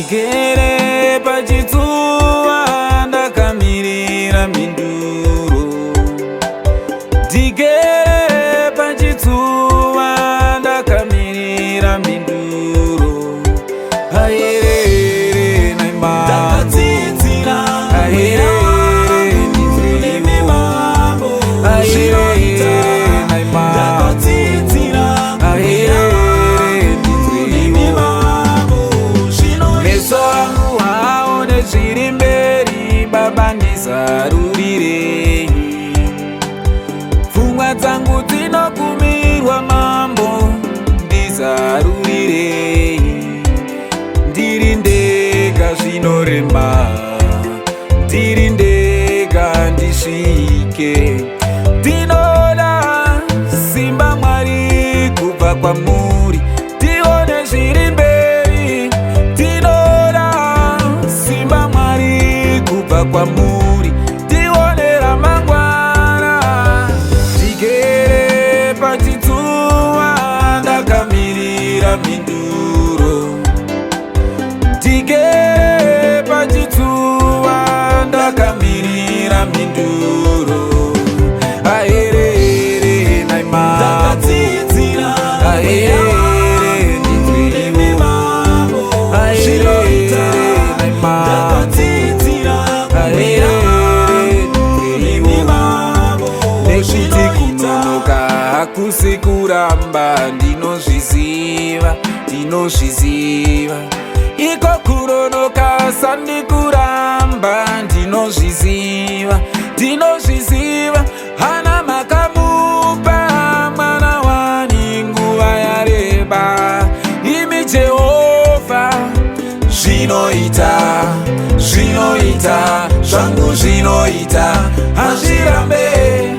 Ndigere pachitsuwa ndakamirira mhinduro. Ndigere pachitsuwa ndakamirira mhinduro. Aherere naimambo. Ndakatsidzira Aherere nemi ndinzweiwo. Mambo, zvinoita. Aherere naimambo. Ndakatsidzira Aherere nemi ndinzweiwo. Mambo, zvinoita. Meso angu haaone zviri mberi, Baba, ndizarurirei. Pfungwa dzangu dzinokumirwa, Mambo, ndizarurirei. Ndiri ndega zvinorema, ndiri ndega ndisvike. Ndinoda simba, Mwari, kubva kwamuri, tione zviri mberi. Ndinoda simba, Mwari, kubva kwamuri, tione ramangwana. Ndigere pachitsuwa ndakamirira mhinduro. Ndigere pachitsuwa ndakamirira mhinduro. Aherere naimambo. Ndakatsidzira Aherere nemi ndinzweiwo. Mambo, zvinoita. Aherere naimambo. Ndakatsidzira Aherere nemi ndinzweiwo. Mambo, Nekuti zvinoita. kunonoka hakusi kuramba, ndinozviziva, ndinozviziva. Iko kunonoka sandikuramba, ndinozviziva, ndinozviziva. Hana makamupa mwana wani nguva yareba. Imi Jehovha, zvinoita, zvinoita zvangu, zvinoita, hazvirambe.